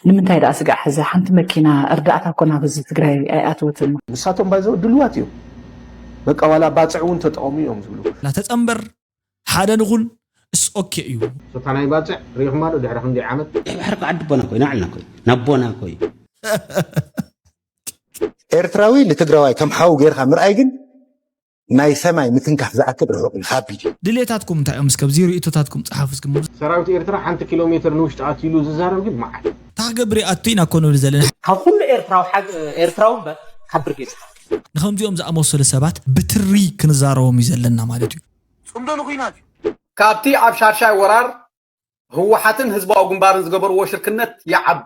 ንምንታይ ደኣ ስጋዕ ሕዚ ሓንቲ መኪና እርዳእታ እኮ ናብ ህዝቢ ትግራይ ኣይኣተወትን? ንሳቶም ባይዘው ድልዋት እዮም። በቃ ዋላ ባፅዕ እውን ተጠቐሙ እዮም ዝብሉ። ላተፀንበር ሓደ ንኹን እስ ኦኬ እዩ። ሶታ ናይ ባፅዕ ሪኢኹማ ዶ ድሕሪ ክንደይ ዓመት? ቀይ ባሕሪ እኮ ዓዲ ኣቦና እኮ እዩ፣ ንዓልና እኮ እዩ፣ ናቦና እኮ እዩ። ኤርትራዊ ንትግራዋይ ከም ሓው ጌርካ ምርኣይ ግን ናይ ሰማይ ምትንካፍ ዝኣክል ርሑቕ እዩ፣ ኻቢድ እዩ። ድሌታትኩም እንታይ እዮም? እስከ ኣብዚ ርእቶታትኩም ጸሓፉ እስኪ። ሰራዊት ኤርትራ ሓንቲ ኪሎ ሜትር ንውሽጢ ኣትዩ ኢሉ ዝዛረብ ግን መዓት። እንታይ ክገብር እየ ኣቱ ኢና እኮ ንብል ዘለና። ካብ ኩሉ ኤርትራዊ ሓ- ኤርትራዊ እምበር ካብ ብርጌድ ንኸምዚኦም ዝኣመሰሉ ሰባት ብትሪ ክንዛረቦም እዩ ዘለና ማለት እዩ። ጽምዶ ንኹናት ካብቲ ኣብ ሻድሻይ ወራር ህወሓትን ህዝባዊ ግንባርን ዝገበርዎ ሽርክነት ይዓቢ።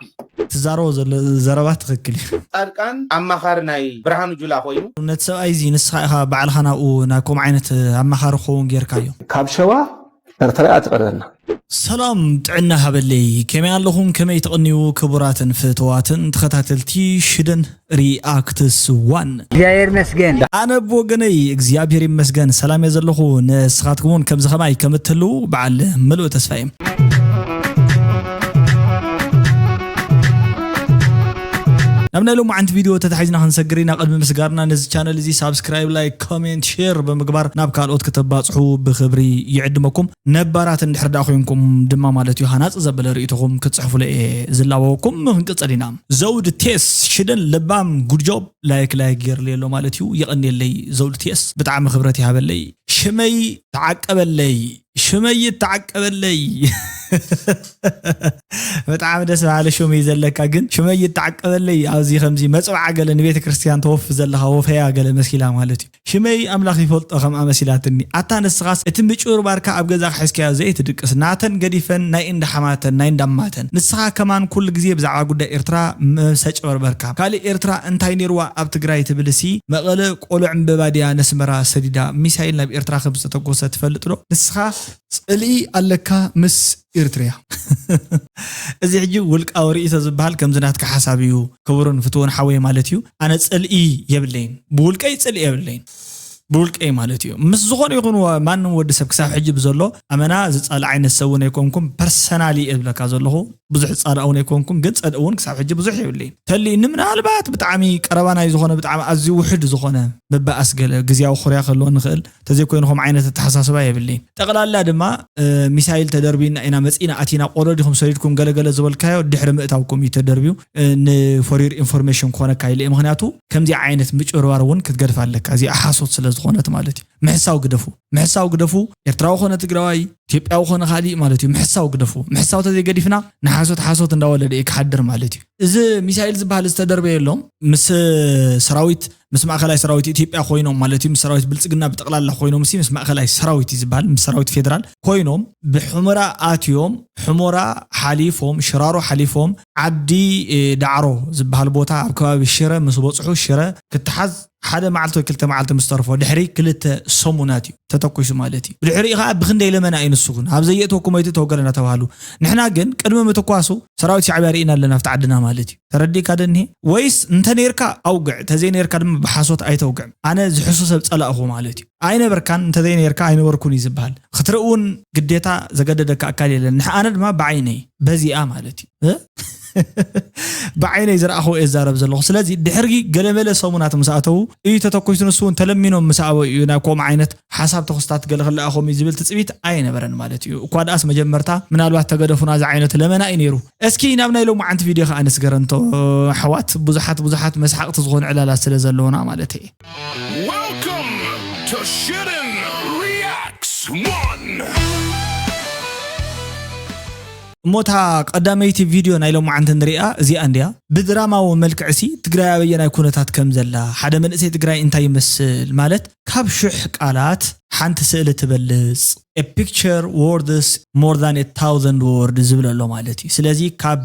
ትዛረቦ ዘሎ ዘረባ ትኽክል እዩ። ፃድቃን ኣማኻሪ ናይ ብርሃኑ ጁላ ኮይኑ። ነቲ ሰብኣይ እዚ ንስኻ ኢኻ ባዕልኻ ናብኡ ናብ ከምኡ ዓይነት ኣማኻሪ ክኸውን ጌርካዮ። ካብ ሸዋ ኤርትራ እያ ትቐርበና። ሰላም ጥዕና ሃበለይ፣ ከመይ ኣለኹም? ከመይ ትቕንዩ ክቡራትን ፍትዋትን ተኸታተልቲ ሽደን ሪኣክትስ ዋን? እግዚኣብሔር ይመስገን። ኣነ ብወገነይ እግዚኣብሔር ይመስገን ሰላም እየ ዘለኹ። ንስኻትኩም እውን ከምዚ ከማይ ከም እትህልዉ በዓል ምሉእ ተስፋ እየ። ናብ ናይ ሎማዓንቲ ቪድዮ ተታሒዝና ክንሰግር ኢና። ቅድሚ ምስጋርና ነዚ ቻነል እዚ ሳብስክራይብ፣ ላይክ፣ ኮሜንት፣ ሼር ብምግባር ናብ ካልኦት ክተባፅሑ ብክብሪ ይዕድመኩም። ነባራት እንድሕር ደኣ ኮይንኩም ድማ ማለት እዩ ሃናፂ ዘበለ ርእይቶኹም ክትፅሕፉለ እየ ዝላበወኩም። ክንቅፅል ኢና። ዘውድ ቴስ ሽደን ለባም ጉድ ጆብ ላይክ ላይክ ገይርለይ ኣሎ ማለት እዩ። የቐንየለይ ዘውድ ቴስ ብጣዕሚ ክብረት ይሃበለይ። ሽመይ ተዓቀበለይ ሽመይ ተዓቀበለይ። ብጣዕሚ ደስ በሃሊ ሽም እዩ ዘለካ። ግን ሽመይ ይተዓቀበለይ ኣብዚ ከምዚ መፅውዓ ገለ ንቤተ ክርስቲያን ተወፊ ዘለኻ ወፈያ ገለ መሲላ ማለት እዩ። ሽመይ ኣምላኽ ይፈልጦ ከምኣ መሲላትኒ። ኣታ ንስኻስ እቲ ምጭብርባርካ ኣብ ገዛኻ ሒዝካዮ ዘይትድቅስ፣ ናተን ገዲፈን ናይ እንዳ ሓማተን ናይ እንዳ እማተን። ንስኻ ከማን ኩሉ ግዜ ብዛዕባ ጉዳይ ኤርትራ ምስ ኣጭበርበርካ። ካልእ ኤርትራ እንታይ ነይርዋ ኣብ ትግራይ ትብልሲ፣ መቐለ ቆሎ ዕምበባ ድያ ነስመራ ሰዲዳ ሚሳይል ናብ ኤርትራ ከም ዝተተኮሰ ትፈልጥ ዶ? ንስኻ ፅልኢ ኣለካ ምስ ኤርትርያ። እዚ ሕጂ ውልቃዊ ርእይቶ ዝበሃል ከምዚ ናትካ ሓሳብ እዩ ክቡርን ፍትውን ሓወይ ማለት እዩ። ኣነ ፅልኢ የብለይን፣ ብውልቀይ ፅልኢ የብለይን ብውልቀይ ማለት እዩ። ምስ ዝኾነ ይኹን ወ- ማንም ወዲ ሰብ ክሳብ ሕጂ ብዘሎ ኣመና ዝፃልእ ዓይነት ሰብ እውን ኣይኮንኩም። ፐርሰናሊ እየ ዝብለካ ዘለኹ፣ ብዙሕ ፃልኣ እውን ኣይኮንኩም፣ ግን ፀልኢ እውን ክሳብ ሕጂ ብዙሕ የብለይን። ተልእኒ ምናልባት ብጣዕሚ ቀረባናይ ዝኾነ ብጣዕሚ ኣዝዩ ውሕድ ዝኾነ ምበኣስ ገለ ግዝያዊ ኩርያ ክህልወኒ ይኽእል። ተዘይኮይኑ ከም ዓይነት ኣተሓሳስባ የብለይን። ጠቕላላ ድማ ሚሳይል ተደርቢና ኢና መፂና ኣቲና ቆሎ ዲኹም ሰዲድኩም ገለገለ ዝበልካዮ ድሕሪ ምእታውኩም እዩ ተደርብዩ። ንፎር ዩር ኢንፎርሜሽን ክኾነካ ኢለ ምክንያቱ ከምዚ ዓይነት ምጭርባር እውን ክትገድፍ ኣለካ። እዚኣ ሓሶት ስለ ዝኾነት ማለት እዩ። ምሕሳው ግደፉ፣ ምሕሳው ግደፉ። ኤርትራዊ ኮነ ትግራዋይ፣ ኢትዮጵያዊ ኮነ ካሊእ ማለት እዩ። ምሕሳው ግደፉ። ምሕሳው ተዘይገዲፍና ንሓሶት ሓሶት እንዳወለደ እዩ ክሓድር ማለት እዩ። እዚ ሚሳኤል ዝበሃል ዝተደርበየሎም ምስ ሰራዊት ምስ ማእኸላይ ሰራዊት ኢትዮጵያ ኮይኖም ማለት እዩ፣ ምስ ሰራዊት ብልፅግና ብጠቕላላ ኮይኖም ሲ ምስ ማእኸላይ ሰራዊት እዩ ዝበሃል፣ ምስ ሰራዊት ፌደራል ኮይኖም ብሑመራ ኣትዮም፣ ሑመራ ሓሊፎም፣ ሽራሮ ሓሊፎም፣ ዓዲ ዳዕሮ ዝበሃል ቦታ ኣብ ከባቢ ሽረ ምስ በፅሑ ሽረ ክትሓዝ ሓደ መዓልቲ ወይ ክልተ መዓልቲ ምስ ተርፎ ድሕሪ ክልተ ሰሙናት እዩ ተተኩሱ ማለት እዩ። ብድሕሪኡ ከዓ ብክንደይ ለመና እዩ ንሱ ግን ኣብ ዘየእተወኩም ኣይትእተው ገለ እናተባሃሉ ንሕና ግን ቅድሚ ምትኳሱ ሰራዊት ሻዕብያ ርኢና ኣለና ኣብቲ ዓድና ማለት እዩ። ተረዲእካ ዶ እኒሄ? ወይስ እንተ ነይርካ ኣውግዕ፣ ተዘይነይርካ ድማ ብሓሶት ኣይተውግዕ። ኣነ ዝሕሱ ሰብ ጸላእኹ ማለት እዩ። ኣይነበርካን፣ እንተዘይነይርካ ኣይነበርኩን እዩ ዝበሃል። ክትርኢ እውን ግዴታ ዘገደደካ ኣካል የለን። ንሕ-፣ ኣነ ድማ ብዓይነይ በዚኣ ማለት እዩ። እ? ብዓይነይ ዝረኣኹ እየ ዝዛረብ ዘለኹ። ስለዚ ድሕሪ ገለመለ ሰሙናት ምስ ኣተዉ እዩ ተተኮይቱ። ንሱ እውን ተለሚኖም ምስ ኣበው እዩ ናብ ከምኡ ዓይነት ሓሳብ ተኹስታት ገለ ክለኣኾም እዩ ዝብል ትጽቢት ኣይነበረን ማለት እዩ። እኳ ደኣስ መጀመርታ ምናልባት ተገደፉና ዝዓይነቱ ለመና እዩ ነይሩ። እስኪ ናብ ናይ ሎማዓንቲ ቪድዮ ከዓ ንስገረንቶ ኣሕዋት፣ ብዙሓት ብዙሓት መስሓቕቲ ዝኾኑ ዕላላት ስለ ዘለውና ማለት እየ። Welcome to Shitten Reacts one. እሞ እታ ቀዳመይቲ ቪድዮ ናይ ሎማዓንቲ ንሪኣ እዚኣ እንድያ። ብድራማዊ መልክዕሲ ትግራይ ኣበየናይ ኩነታት ከም ዘላ፣ ሓደ መንእሰይ ትግራይ እንታይ ይመስል ማለት ካብ ሽሕ ቃላት ሓንቲ ስእሊ ትበልፅ። A picture worth more than a thousand word ዝብል ኣሎ ማለት እዩ። ስለዚ ካብ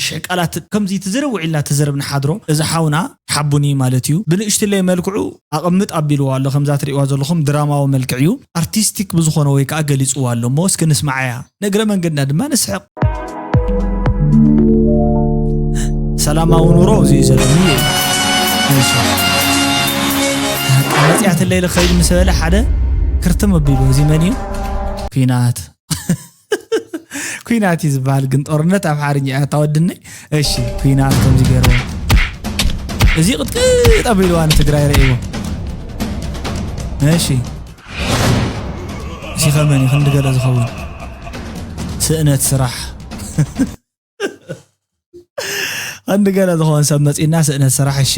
ሽሕ ቃላት ከምዚ ትዝርብ ውዒልና ትዝርብ ንሓድሮ እዚ ሓውና ሓቡኒ ማለት እዩ። ብንእሽትለይ መልክዑ ኣቐምጥ ኣቢልዎ ኣሎ። ከምዛ ትሪእዋ ዘለኹም ድራማዊ መልክዕ እዩ። ኣርቲስቲክ ብዝኾነ ወይ ከዓ ገሊፅዋ ኣሎ እሞ እስኪ ንስማዓያ። ንእግረ መንገድና ድማ ንስሕቕ። ሰላማዊ ኑሮ እዚ እዩ ዘለኒ። እሺ። መፅያት ለይለ ኸይድ ምስ በለ ሓደ ክርትም ኣቢሉ እዚ መን እዩ? ኲናት። ኩናት እዩ ዝበሃል፣ ግን ጦርነት ኣምሓርኛ እያ፣ እታ ወድነይ። እሺ፣ ኩናት ከምዚ ገይርዎ። እዚ ቅጥቅጥ ኣቢልዋ ንትግራይ ረእይዎ። እሺ። እዚ ከመን እዩ ክንዲ ገለ ዝኸውን? ስእነት ስራሕ። ክንዲ ገለ ዝኸውን ሰብ መጺና ስእነት ስራሕ፣ እሺ።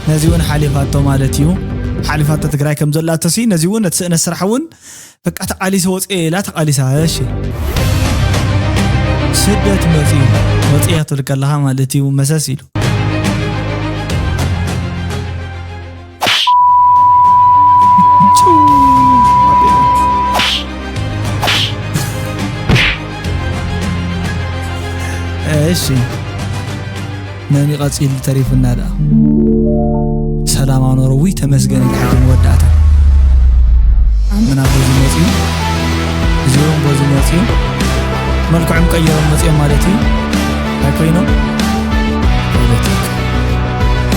ነዚ እውን ሓሊፋቶ ማለት እዩ። ሓሊፋቶ ትግራይ ከም ዘላቶ ሲ፣ ነዚ እውን እቲ ስእነት ስራሕ እውን በቃ ተቓሊሰ ወፅኤ ኢላ ተቓሊሳ። እሺ፣ ስደት መፅዩ፣ ወፅያ ትብል ከለኻ ማለት እዩ። መሰስ ኢሉ እሺ፣ መን እዩ ቀፂሉ ተሪፉና ደኣ? ሰላም ኣኖረ። ውይ ተመስገን፣ ድሓን መወዳእታ። ምናብ በዚ መፅዩ፣ እዚኦም በዚ መፅዩ፣ መልክዖም ቀይሮም መፅዮም ማለት እዩ። ኣይኮይኖም? ፖለቲካ።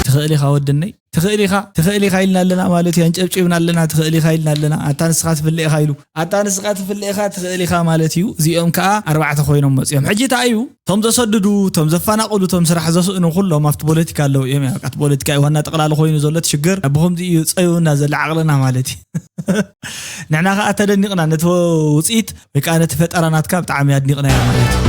ትኽእል ኢኻ ወድነይ፣ ትኽእል ኢኻ፣ ትኽእል ኢኻ ኢልና ኣለና ማለት እዩ። ኣንጨብጪብና ኣለና፣ ትኽእል ኢኻ ኢልና ኣለና። ኣታ ንስኻ ትፍለ ኢኻ ኢሉ፣ ኣታ ንስኻ ትፍለ ኢኻ፣ ትኽእል ኢኻ ማለት እዩ። እዚኦም ከኣ ኣርባዕተ ኮይኖም መፅዮም። ሕጂ እንታይ እዩ? እቶም ዘሰድዱ፣ እቶም ዘፈናቕሉ፣ እቶም ስራሕ ዘስእኑ ኩሎም ኣብቲ ፖለቲካ ኣለዉ እዮም። ያው፣ ኣብቲ ፖለቲካ እዩ ዋና ጠቕላሊ ኮይኑ ዘሎ እቲ ሽግር። ብኸምዚ እዩ ጸይቡና ዘሎ ዓቕልና ማለት እዩ። ንሕና ከኣ ተደኒቕና ነቲ ውጽኢት ወይ ከኣ ነቲ ፈጠራ ናትካ ብጣዕሚ ኣድኒቕናዮ ማለት እዩ።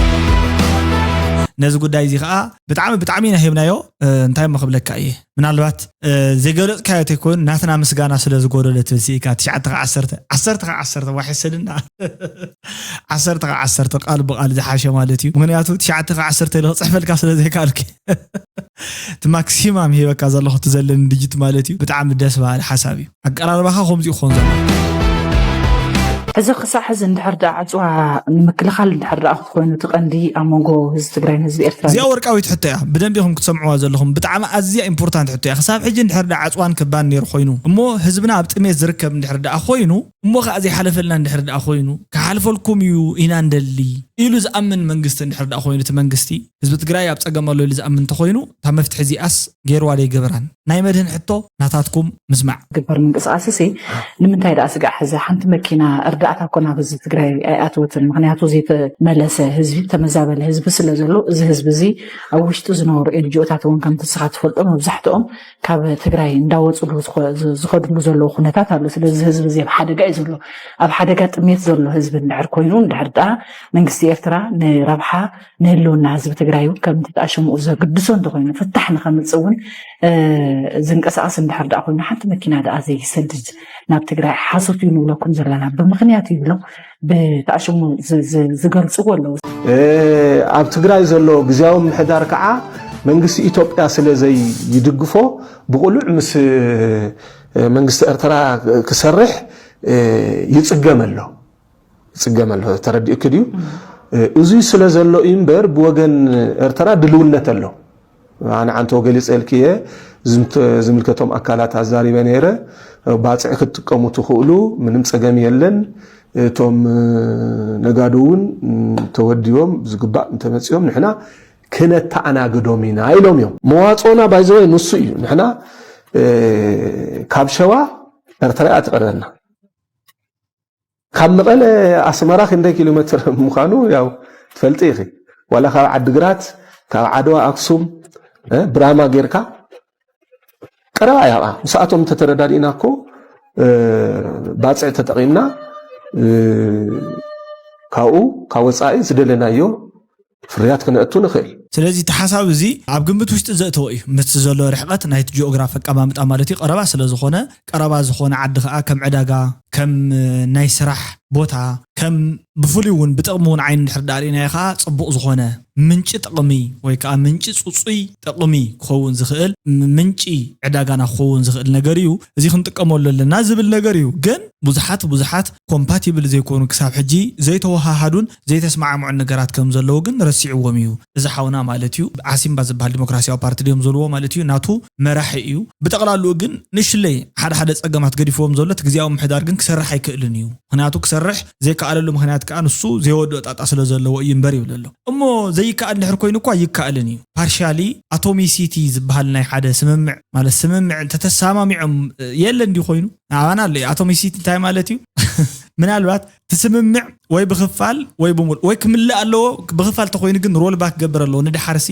ነዚ ጉዳይ እዚ ከኣ ብጣዕሚ፣ ብጣዕሚ ኢና ሂብናዮ። እ፣ እንታይ እሞ ክብለካ እየ? ምናልባት፣ እ፣ ዘይገለጽካዮ ተይኮይኑ ናትና ምስጋና ስለ ዝጎደለ ትብል ስኢካ ትሽዓተ ካብ ዓሰርተ፣ ዓሰርተ ካብ ዓሰርተ ዋሕሰልና። ዓሰርተ ካብ ዓሰርተ ቃል ብቓል ዝሓሸ ማለት እዩ። ምኽንያቱ ትሽዓተ ካብ ዓሰርተ ኢለ ክጽሕፈልካ ስለ ዘይከኣልኩ። እቲ ማክሲማም ሂበካ ዘለኹ እቲ ዘለኒ ድጅት ማለት እዩ። ብጣዕሚ ደስ በሃሊ ሓሳብ እዩ። ኣቀራርባኻ ከምዚኡ ክኸውን ዘለዎ። ሕዚ ክሳዕ ሕዚ እንድሕር ደኣ ዕፅዋ ንምክልኻል እንድሕር ደኣ ኮይኑ እቲ ቀንዲ ኣብ መንጎ ህዝቢ ትግራይን ህዝቢ ኤርትራ እዚኣ ወርቃዊት ሕቶ እያ። ብደንቢ ኢኹም ክትሰምዕዋ ዘለኹም። ብጣዕሚ ኣዝያ ኢምፖርታንት ሕቶ እያ። ክሳብ ሕጂ እንድሕር ደኣ ዕፅዋን ክባን ነይሩ ኮይኑ እሞ ህዝብና ኣብ ጥሜት ዝርከብ እንድሕር ደኣ ኮይኑ እሞ ከኣ ዘይሓለፈልና እንድሕር ደኣ ኮይኑ፣ ክሓልፈልኩም እዩ ኢና እንደሊ ኢሉ ዝኣምን መንግስቲ እንድሕር ደኣ ኮይኑ፣ እቲ መንግስቲ ህዝቢ ትግራይ ኣብ ጸገም ኣሎ ኢሉ ዝኣምን እንተኾይኑ፣ እታ መፍትሒ እዚኣስ ገይርዋ ዶ ኣይገበራን? ናይ መድህን ሕቶ ናታትኩም ምስማዕ። ግበር ምንቅስቃስ ሲ ንምንታይ ደኣ ስጋዕ ሕዚ ሓንቲ መኪና እርዳእታ እኮ ናብ ህዝቢ ትግራይ ኣይኣትወትን። ምኽንያቱ ዘይተመለሰ ህዝቢ፣ ተመዛበለ ህዝቢ ስለ ዘሎ፣ እዚ ህዝቢ እዚ ኣብ ውሽጢ ዝነበሩ ኤንጂኦታት እውን ከምቲ ንስኻ ትፈልጦ መብዛሕትኦም ካብ ትግራይ እንዳወፅሉ ዝኸ-፣ ዝ-፣ ዝኸድሉ ዘለዉ ኩነታት ኣሎ። ስለዚ ህዝቢ እዚ ኣብ ሓደጋ እዩ ዘሎ። ኣብ ሓደጋ ጥሜት ዘሎ ህዝቢ እንድሕር ኮይኑ፣ እንድሕር ደኣ መንግስቲ ኤርትራ ንረብሓ ንህልውና ህዝቢ ትግራይ እውን ከምቲ ተኣሽምኡ ዘግድሶ እንተኾይኑ፣ ፍታሕ ንኸምፅእ እውን፣ እ፣ ዝንቀሳቐስ እንድሕር ደኣ ኮይኑ፣ ሓንቲ መኪና ደኣ ዘይሰድድ ናብ ትግራይ ሓሶት እዩ ንብለኩም ዘለና። ብምኽንያት ይብሎ ብተኣሽሙ ዝ-፣ ዝ-፣ ዝገልፅዎ ኣለዉ። እ፣ ኣብ ትግራይ ዘሎ ግዝያዊ ምምሕዳር ከዓ መንግስቲ ኢትዮጵያ ስለ ዘይድግፎ ብቕሉዕ ምስ፣ እ፣ መንግስቲ ኤርትራ ክሰርሕ፣ እ፣ ይጽገም ኣሎ። ይጽገም ኣሎ። ተረዲእኪ ድዩ? እ፣ እዙይ ስለ ዘሎ እዩ እምበር ብወገን ኤርትራ ድልውነት ኣሎ። ኣነ ዓንተው ገሊጸ ኢልክየ፣ ዝምተ-፣ ዝምልከቶም ኣካላት ኣዛሪበ ነይረ። ባጽዕ ክትጥቀሙ ትኽእሉ፣ ምንም ጸገም የለን። እቶም፣ እ፣ ነጋዶ እውን፣ ም፣ ተወዲቦም ዝግባእ እንተመጺኦም ንሕና ክነተኣናግዶም ኢና ኢሎም እዮም። መዋጽኦና ባይዘወይ ንሱ እዩ። ንሕና፣ እ፣ ካብ ሸዋ ኤርትራ እያ ትቐርበና። ካብ መቐለ ኣስመራ ክንደይ ኪሎ ሜትር ምዃኑ ያው ትፈልጢ ኢኺ። ዋላ ካብ ዓድግራት፣ ካብ ዓድዋ ኣክሱም፣ እ፣ ብራማ ጌርካ ቀረባ እያ። ምስኣቶም እንተተረዳዲእና እኮ፣ እ፣ ባጽዕ ተጠቒምና፣ እ፣ ካብኡ ካብ ወጻኢ ዝደለናዮ ፍርያት ክነእቱ ንኽእል። ስለዚ እቲ ሓሳብ እዚ ኣብ ግምት ውሽጢ ዘእተወ እዩ። ምስቲ ዘሎ ርሕቐት ናይቲ ጂኦግራፍ ኣቀማምጣ ማለት እዩ። ቀረባ ስለ ዝኾነ፣ ቀረባ ዝኾነ ዓዲ ኸኣ ከም ዕዳጋ፣ ከም ናይ ስራሕ ቦታ፣ ከም ብፍሉይ እውን ብጥቕሚ እውን ዓይኒ እንድሕር ደኣ ርኢናዮ ኸኣ ጽቡቕ ዝኾነ ምንጪ ጥቕሚ ወይ ከኣ ምንጪ ጽጹይ ጥቕሚ ክኸውን ዝኽእል ም-፣ ምንጪ ዕዳጋና ክኸውን ዝኽእል ነገር እዩ። እዚ ክንጥቀመሉ ኣለና ዝብል ነገር እዩ። ግን ብዙሓት፣ ብዙሓት ኮምፓቲብል ዘይኮኑ ክሳብ ሕጂ ዘይተወሃሃዱን ዘይተስማዕምዑን ነገራት ከም ዘለዉ ግን ረሲዕዎም እዩ። እዚ ሓውና ማለት እዩ። ዓሲምባ ዝበሃል ዲሞክራሲያዊ ፓርቲ ድዮም ዘልዎ ማለት እዩ፣ ናቱ መራሒ እዩ። ብጠቕላልኡ ግን ንሽለይ ሓደ ሓደ ጸገማት ገዲፍዎም ዘሎ እቲ ግዜያዊ ምሕዳር ግን ክሰርሕ ኣይክእልን እዩ። ምክንያቱ ክሰርሕ ዘይከኣለሉ ምክንያት ከዓ ንሱ ዘይወድኦ ጣጣ ስለ ዘለዎ እዩ እምበር ይብል ኣሎ። እሞ ዘይከኣል እንድሕር ኮይኑ እኳ ይከኣልን እዩ። ፓርሻሊ ኣቶሚሲቲ ዝበሃል ናይ ሓደ ስምምዕ ማለት ስምምዕ እንተተሰማሚዖም የለ እንዲ ኮይኑ ኣባና ኣሎ ኣቶሚሲቲ እንታይ ማለት እዩ? ምናልባት ትስምምዕ ወይ ብክፋል ወይ ብምሉእ ወይ ክምልእ ኣለዎ። ብክፋል ተኮይኑ ግን ሮል ባክ ክገብር ኣለዎ። ንድሓርሲ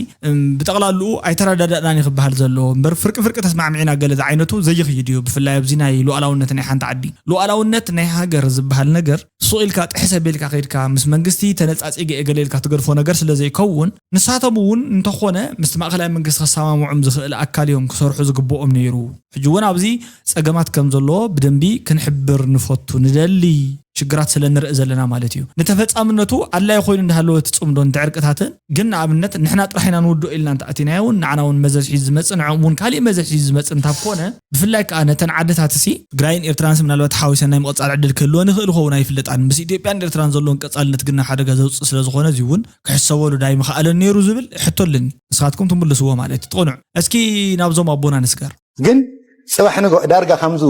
ብጠቕላልኡ ኣይተረዳዳእናን ክበሃል ዘለዎ እምበር ፍርቂ ፍርቂ ተስማዕሚዕና ገለ ዝዓይነቱ ዘይኽይድ እዩ። ብፍላይ ኣብዚ ናይ ሉዓላውነት ናይ ሓንቲ ዓዲ ሉዓላውነት ናይ ሃገር ዝበሃል ነገር ሱቕ ኢልካ ጥሕሰ ቤልካ ከይድካ ምስ መንግስቲ ተነፃፂገ እየ ገለ ኢልካ ትገድፎ ነገር ስለ ዘይከውን ንሳቶም እውን እንተኾነ ምስቲ ማእኸላይ መንግስቲ ከሰማምዖም ዝኽእል ኣካል እዮም ክሰርሑ ዝግብኦም ነይሩ። ሕጂ እውን ኣብዚ ፀገማት ከም ዘለዎ ብደንቢ ክንሕብር ንፈቱ ንደሊ ሽግራት ስለ ንርኢ ዘለና ማለት እዩ። ንተፈፃምነቱ ኣድላይ ኮይኑ እንዳሃለወ እቲ ፅምዶ እንተ ዕርቅታትን ግን ንኣብነት ንሕና ጥራሕ ኢና ንውድኦ ኢልና እንተኣቲናዮ እውን ንዓና እውን መዘዝ ሒዙ ዝመፅእ ንዕኦም እውን ካሊእ መዘዝ ሒዙ ዝመፅእ እንታ ኮነ ብፍላይ ከዓ ነተን ዓድታት ሲ ትግራይን ኤርትራንስ ምናልባት ሓዊሰን ናይ ምቕፃል ዕድል ክህልወን ይኽእል ኸውን ኣይፍለጣን። ምስ ኢትዮጵያን ኤርትራን ዘለውን ቀፃልነት ግና ሓደጋ ዘውፅእ ስለ ዝኾነ እዚ እውን ክሕሰበሉ ዳይ ምኽኣለን ነይሩ ዝብል ሕቶ ኣለኒ። ንስኻትኩም ትምልስዎ ማለት እዩ። ጥቕኑዕ እስኪ ናብዞም ኣቦና ንስገር። ግን ፅባሕ ንግሆ ዳርጋ ከምዚ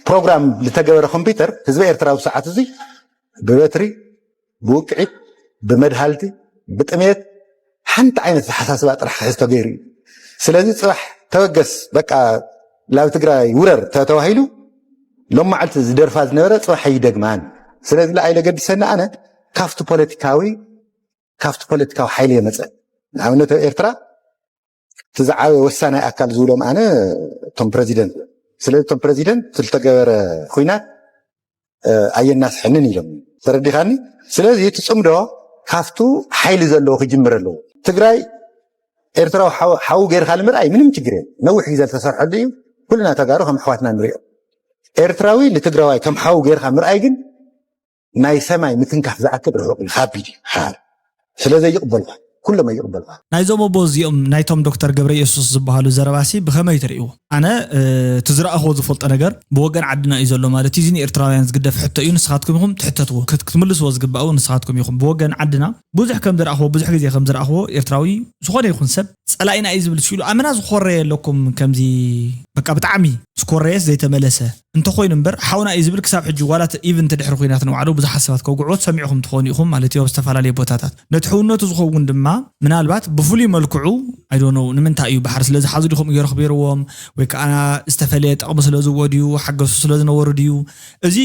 ፕሮግራም ዝተገበረ ኮምፒውተር ህዝቢ ኤርትራ ኣብ ሰዓት እዚ ብበትሪ ብውቅዒት ብመድሃልቲ ብጥሜት ሓንቲ ዓይነት ተሓሳስባ ጥራሕ ክሕዝ ተገይሩ እዩ። ስለዚ ፅባሕ ተበገስ በቃ ናብ ትግራይ ውረር ተተባሂሉ ሎም መዓልቲ ዝደርፋ ዝነበረ ፅባሕ ኣይደግማን። ስለዚ ለኣይ ለገድሰና ኣነ ካፍቲ ፖለቲካዊ ካፍቲ ፖለቲካዊ ሓይሊ የመፀ ንኣብነት ኣብ ኤርትራ እቲ ዝዓበየ ወሳናይ ኣካል ዝብሎም ኣነ እቶም ፕረዚደንት እዮም። ስለዚ እቶም ፕረዚደንት ዝተገበረ ኩናት ኣየናስሐንን ኢሎም ተረዲኻኒ። ስለዚ እቲ ፅምዶ ካብቱ ሓይሊ ዘለዎ ክጅምር ኣለዎ። ትግራይ ኤርትራዊ ሓው ገይርካ ንምርኣይ ምንም ችግር የለን። ነዊሕ ግዜ ዝተሰርሐሉ እዩ። ኩልና ተጋሩ ከም ኣሕዋትና ንሪኦ። ኤርትራዊ ንትግራዋይ ከም ሓው ገይርካ ምርኣይ ግን ናይ ሰማይ ምትንካፍ ዝኣክል ርሑቕ እዩ፣ ኻቢድ እዩ። ሓር ስለ ዘይቕበልኳ ኩሎም ኣይቕበልኳ። ናይዞም ኣቦ እዚኦም ናይቶም ዶክተር ገብረ ኢየሱስ ዝበሃሉ ዘረባሲ ብኸመይ ትርእይዎ? ኣነ እቲ ዝረኣኽዎ ዝፈልጦ ነገር ብወገን ዓድና እዩ ዘሎ ማለት እዩ። እዚ ንኤርትራውያን ዝግደፍ ሕቶ እዩ። ንስኻትኩም ኢኹም ትሕተትዎ፣ ክትምልስዎ ዝግባእ እውን ንስኻትኩም ኢኹም። ብወገን ዓድና ብዙሕ ከም ዝረኣኽዎ፣ ብዙሕ ግዜ ከም ዝረኣኽዎ ኤርትራዊ ዝኾነ ይኹን ሰብ ጸላኢና እዩ ዝብል ስኢሉ ኣመና ዝኾረየ ኣለኩም። ከምዚ በቃ ብጣዕሚ ዝኮረየስ ዘይተመለሰ እንተኮይኑ እምበር ሓውና እዩ ዝብል ክሳብ ሕጂ ዋላ ኢቭን ተድሕሪ ኩናት ንባዕሉ ብዙሓት ሰባት ከውግዕዎ ሰሚዕኹም ትኾኑ ኢኹም ማለት እዩ ኣብ ዝተፈላለየ ቦታታት። ነቲ ሕውነቱ ዝኸውን ድማ ምናልባት ብፍሉይ መልክዑ I don't know ንምንታይ እዩ ባሕሪ ስለ ዝሓዙ ዲኹም እዮም ረኽቢርዎም ወይ ከዓ ዝተፈለየ ጠቕሚ ስለ ዝዎ ድዩ ሓገሱ ስለ ዝነበሩ ድዩ እዚ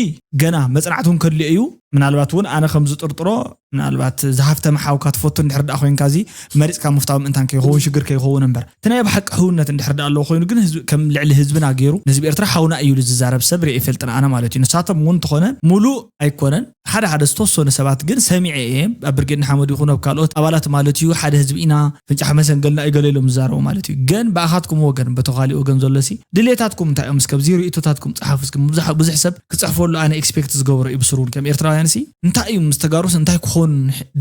ገና መጽናዕቲ እውን ከድልዮ እዩ። ምናልባት እውን ኣነ ከም ዝጥርጥሮ ምናልባት ዝሃፍተመ ሓውካ ትፈቱ እንድሕር ደኣ ኮይንካ እዚ መሪፅካ ምፍታው ምእንታን ከይኸውን ሽግር ከይኸውን እምበር እቲ ናይ ብሓቂ ሕውነት እንድሕር ደኣ ኣለዎ ኮይኑ ግን ህዝቢ- ከም ልዕሊ ህዝብና ገይሩ ንህዝቢ ኤርትራ ሓውና እዩ ኢሉ ዝዛረብ ሰብ ርኢ ይፈልጥን ኣነ ማለት እዩ። ንሳቶም እውን እንተኾነ ሙሉእ ኣይኮነን ሓደ ሓደ ዝተወሰኑ ሰባት ግን ሰሚዐ እየ ኣብ ብርጌድ ንሓመዱ ይኹን ኣብ ካልኦት ኣባላት ማለት እዩ ሓደ ህዝቢ ኢና ፍንጫሕ መሰንገልና እዩ ገለ ኢሎም ዝዛረቡ ማለት እዩ። ግን ብኣኻትኩም ወገን በቲ ካሊእ ወገን ዘሎ ሲ ድሌታትኩም እንታይ እዮም? እስከ ኣብዚ ርእይቶታትኩም ጸሓፉ እስኪ። ብዙሕ ሰብ ክጽሕፈሉ ኣነ ኤክስፔክት ዝገብሮ እዩ ብስሩ ከም ኤርትራውያን ሲ እንታይ እዩ ምስ ተጋሩስ እንታይ ክኾን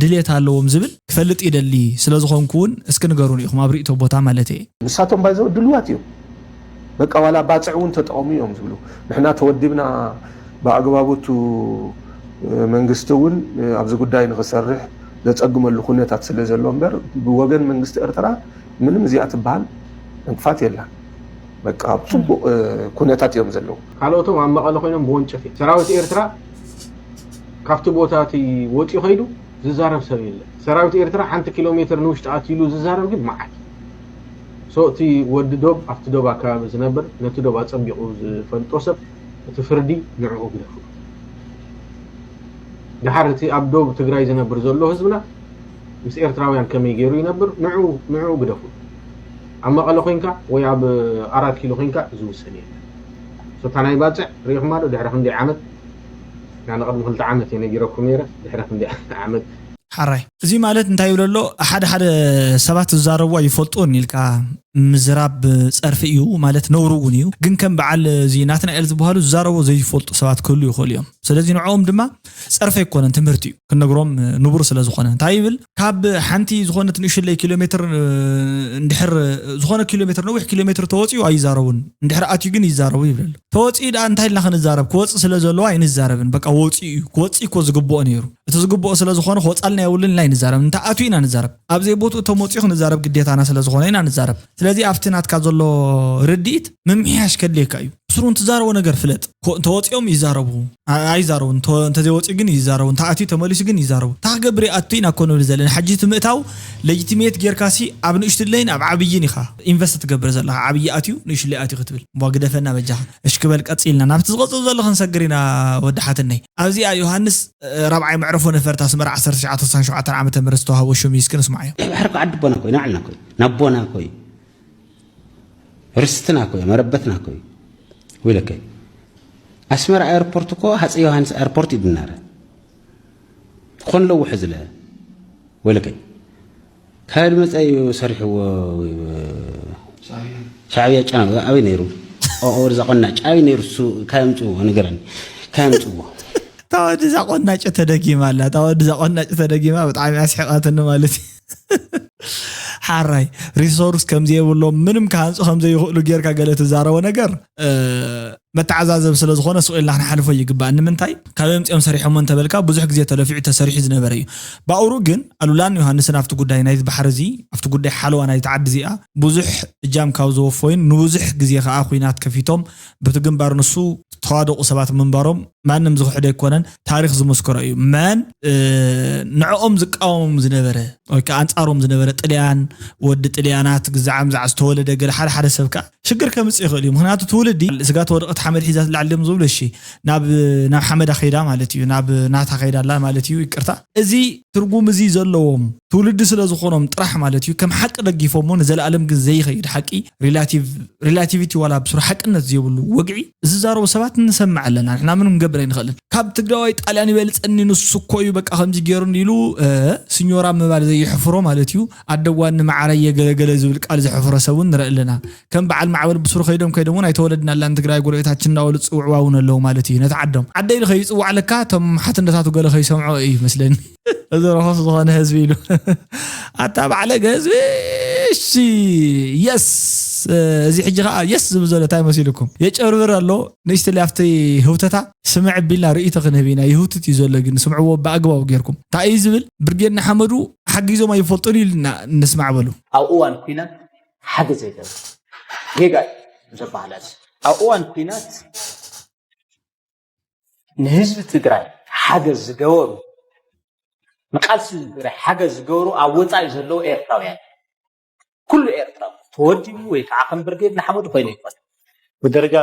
ድሌት ኣለዎም ዝብል ክፈልጥ ይደሊ። ስለ ዝኾንኩ እውን እስኪ ንገሩኒ ኢኹም ኣብ ርእይቶ ቦታ ማለት እየ። ንሳቶም ባይዘው ድልዋት እዮም። በቃ ዋላ ባጽዕ እውን ተጠቐሙ እዮም ዝብሉ። ንሕና ተወዲብና ብኣግባቡ እቱ መንግስቲ እውን ኣብዚ ጉዳይ ንኽሰርሕ ዘጸግመሉ ኩነታት ስለ ዘሎ እምበር ብወገን መንግስቲ ኤርትራ ምንም እዚኣ ትበሃል ዕንቅፋት የላን። በቃ ኣብ ፅቡቕ ኩነታት እዮም ዘለዉ። ካልኦቶም ኣብ መቐለ ኮይኖም ብወንጨፍ እዮም። ሰራዊት ኤርትራ ካብቲ ቦታ እቲ ወፂኡ ከይዱ ዝዛረብ ሰብ የለን። ሰራዊት ኤርትራ ሓንቲ ኪሎ ሜትር ንውሽጢ ኣትዩ ኢሉ ዝዛረብ ግን መዓት እዩ። So እቲ ወዲ ዶብ ኣብቲ ዶብ ኣከባቢ ዝነብር ነቲ ዶብ ኣፀቢቑ ዝፈልጦ ሰብ እቲ ፍርዲ ንዕኡ ግደፉ። ድሓር እቲ ኣብ ዶብ ትግራይ ዝነብር ዘሎ ህዝብና ምስ ኤርትራውያን ከመይ ገይሩ ይነብር ንዑ ንዑ ግደፉ። ኣብ መቐለ ኮይንካ ወይ ኣብ ኣራት ኪሎ ኮይንካ ዝውሰን የለን። ሶታ ናይ ባፅዕ ሪኢኹማ ዶ ድሕሪ ክንደይ ዓመት? ኣነ ቅድሚ ክልተ ዓመት እየ ነጊረኩም ነይረ። ድሕሪ ክንደይ ዓመት? ሓራይ እዚ ማለት እንታይ ይብሎ ኣሎ ሓደ ሓደ ሰባት ዝዛረብዋ ይፈልጡን ኢልካ ምዝራብ ጸርፊ እዩ ማለት ነውሩ እውን እዩ። ግን ከም በዓል እዚ ናትናኤል ዝበሃሉ ዝዛረቦ ዘይፈልጡ ሰባት ክህሉ ይኽእሉ እዮም። ስለዚ ንዕኦም ድማ ጸርፊ ኣይኮነን፣ ትምህርቲ እዩ። ክነግሮም ንቡር ስለ ዝኾነ እንታይ ይብል? ካብ ሓንቲ ዝኾነት ንእሽለይ ኪሎ ሜትር እንድሕር ዝኾነ ኪሎ ሜትር፣ ነዊሕ ኪሎ ሜትር ተወፂኡ ኣይዛረቡን፣ እንድሕር ኣትዩ ግን ይዛረቡ ይብል ኣሎ። ተወፂኡ ደኣ እንታይ ኢልና ክንዛረብ? ክወፅእ ስለ ዘለዎ ኣይንዛረብን። በቃ ወፂኡ እዩ። ክወፅእ እኮ ዝግብኦ ነይሩ። እቲ ዝግብኦ ስለ ዝኾነ ክወፃልና የብሉን ኢልና ኣይንዛረብን። እንተ ኣትዩ ኢና ንዛረብ። ኣብ ዘይቦትኡ እቶም ወፂኡ ክንዛረብ ግዴታና ስለ ዝኾነ ኢና ንዛረብ። ስለዚ ኣብቲ ናትካ ዘሎ ርድኢት ምምሕያሽ ከድልየካ እዩ። ብስሩ እንትዛረቦ ነገር ፍለጥ። ኮ-፣ እንተወፂኦም ይዛረቡ፣ ኣ-፣ ኣይዛረቡ፣ እንተ-፣ እንተዘይወፂኡ ግን ይዛረቡ፣ እንተኣትዩ ተመሊሱ ግን ይዛረቡ። እንታይ ክገብር ይኣቱ ኢና እኮ ንብል ዘለና። ሕጂ እቲ ምእታው ለጅቲሜት ጌርካሲ ኣብ ንእሽትለይን ኣብ ዓብይን ኢኻ ኢንቨስት ትገብር ዘለኻ። ዓብይ ኣትዩ ንእሽትለይ ኣትዩ ክትብል። እሞ ግደፈና በጃኻ። እሽ ክበል ቀፂልና። ናብቲ ዝቐፅል ዘሎ ክንሰግር ኢና ወዲ ሓትነይ። ኣብዚኣ ዮሃንስ፣ እ፣ ራብዓይ መዕረፎ ነፈርቲ ኣስመራ ዓሰርተ ትሽዓተ ስሳን ሸውዓተን ዓመተ ምህረት ዝተዋህቦ ሽም እዩ። እስኪ ንስማዓዮ። ቀይ ባሕሪ እኮ ዓዲ ኣቦና እኮ እዩ፣ ንዓልና እኮ እዩ። ናቦና እኮ እዩ። ርስትና እኮ እዩ፣ መረበትና እኮ እዩ። ወይለከይ። ኣስመራ ኤርፖርት እኮ ሃፀይ ዮሃንስ ኤርፖርት እዩ ድናረ። ኮን ለውሕ ዝለ። ወይለከይ። ካበይ መፀ እዩ ሰሪሕዎ? ሻዕብያ ጫና ኣበይ ነይሩ? ኦ፣ ኦ፣ እዛ ቆናጭ ኣበይ ነይሩ? እሱ ካበይ ኣምፅዎ? ንገረኒ። ካበይ ኣምፅዎ? እታ ወዲ እዛ ቆናጭ ተደጊማ ኣላ። እታ ወዲ እዛ ቆናጭ ተደጊማ ብጣዕሚ ኣስሒቓትኒ ማለት እዩ። ሓራይ ሪሶርስ ከም ዘየብሎም፣ ምንም ክሃንፁ ከም ዘይኽእሉ ጌርካ ገለ ትዛረቦ ነገር፣ እ፣ መተዓዛዘብ ስለ ዝኾነ ስቕ ኢልና ክንሓልፎ ይግባእ። ንምንታይ? ካበይ ኣምፂኦም ሰሪሖሞ እንተበልካ፣ ብዙሕ ግዜ ተለፊዑ ተሰሪሑ ዝነበረ እዩ። ብኣውሩ ግን ኣሉላን ዮሃንስን ኣብቲ ጉዳይ ናይዚ ባሕሪ እዚ፣ ኣብቲ ጉዳይ ሓለዋ ናይቲ ዓዲ እዚኣ ብዙሕ እጃም ካብ ዘወፈዩን ንብዙሕ ግዜ ከዓ ኹናት ከፊቶም በቲ ግንባር ንሱ ተዋደቑ ሰባት ምንባሮም ማንም ዝኽሕዶ ኣይኮነን። ታሪኽ ዝመስከሮ እዩ። መን፣ እ፣ ንዕኦም ዝቃወም ዝነበረ ወይ ከዓ ኣንጻሮም ዝነበረ ጥልያን፣ ወዲ ጥልያናት፣ ግዛዕ ምዛዕ ዝተወለደ ገለ ሓደ ሓደ ሰብ ከዓ ሽግር ከምጽእ ይኽእል እዩ። ምኽንያቱ ትውልዲ ስጋ ተወደቐት ሓመድ ሒዛ ትላዓል ድዮም ዝብሉ፣ እሺ፣ ናብ፣ ናብ ሓመዳ ከይዳ ማለት እዩ፣ ናብ ናታ ከይዳ ኣላ ማለት እዩ። ይቅርታ፣ እዚ ትርጉም እዚ ዘለዎም ትውልዲ ስለ ዝኾኖም ጥራሕ ማለት እዩ። ከም ሓቂ ደጊፎሞ ንዘለኣለም ግን ዘይኸይድ ሓቂ፣ ሪላቲቭ፣ ሪላቲቪቲ ዋላ ብስሩ ሓቅነት ዘይብሉ ወግዒ ዝዛረቡ ሰባት ንሰምዕ ኣለና። ንሕና ምንም ክንገብር ኣይንኽእልን። ካብ ትግራዋይ ጣልያን ይበልፀኒ ንሱ እኮ እዩ በቃ ከምዚ ገይሩኒ ኢሉ፣ እ፣ ስኞራ ምባል ዘይሕፍሮ ማለት እዩ። ኣደዋኒ መዓረየ ገለገለ ዝብል ቃል ዘሕፍሮ ሰብ እውን ንርኢ ኣለና። ከም በዓል ማዕበል ብስሩ ከይዶም ከይዶም እውን ኣይተወለድናላን ትግራይ ጎረቤታችን እናበሉ ዝፅውዕዋ እውን ኣለዉ ማለት እዩ። ነቲ ዓዶም ዓደ ኢሉ ከይፅዋዕ ለካ እቶም ሓትነታቱ ገለ ከይሰምዖ እዩ መስለኒ። እዚ ርኹስ ዝኾነ ህዝቢ ኢሉ። ኣታ ባዕለገ ህዝቢ፣ እሺ፣ የስ። እዚ ሕጂ ኸዓ የስ ዝብል ዘሎ እንታይ መሲልኩም? የጨርብር ኣሎ። ንእሽተይ ኣብቲ ህውተታ ስምዕ ቢልና ርእይቶ ክንህብ ኢና። ይህውትት እዩ ዘሎ፣ ግን ስምዕዎ ብኣግባቡ ጌርኩም። እንታይ እዩ ዝብል? ብርጌድ ንሓመዱ ሓጊዞም ኣይፈልጡን ኢልና ንስማዕ በሉ። ኣብ እዋን ኲናት ሓገዝ የለን። ጌጋ እዩ ዘበሃላል። ኣብ እዋን ኲናት ንህዝቢ ትግራይ ሓገዝ ዝገበሩ፣ ንቃልሲ ህዝቢ ትግራይ ሓገዝ ዝገበሩ ኣብ ወፃኢ ዘለዉ ኤርትራውያን፣ ኩሉ ኤርትራዊ ተወዲቡ ወይ ከዓ ከም ብርጌድ ንሓመዱ ኮይኑ ይኾን። ብደረጃ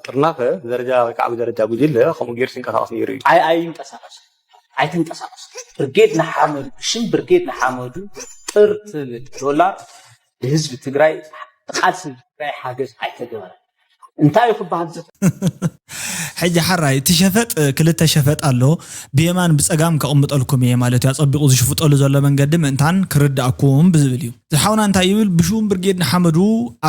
ጥርናፈ፣ ብደረጃ ወይ ከዓ ብደረጃ ጉጅለ ከምኡ ገይሩ ሲንቀሳቐስ ነይሩ እዩ። ኣይ ኣይንቀሳቐስ ኣይትንቀሳቐስ። ብርጌድ ንሓመዱ፣ ብሽም ብርጌድ ንሓመዱ ጥር ትብል ዶላር ንህዝቢ ትግራይ፣ ቃልሲ ህዝቢ ትግራይ ሓገዝ ኣይተገበረን። እንታይ እዩ ክበሃል ዝኽእል? ሕጂ ሓራይ እቲ ሸፈጥ፣ ክልተ ሸፈጥ ኣሎ። ብየማን ብፀጋም ከቕምጠልኩም እየ ማለት እዩ። ኣፀቢቑ ዝሽፍጠሉ ዘሎ መንገዲ ምእንታን ክርዳእኩም ብዝብል እዩ። ዝሓውና እንታይ ይብል? ብሽም ብርጌድ ንሓመዱ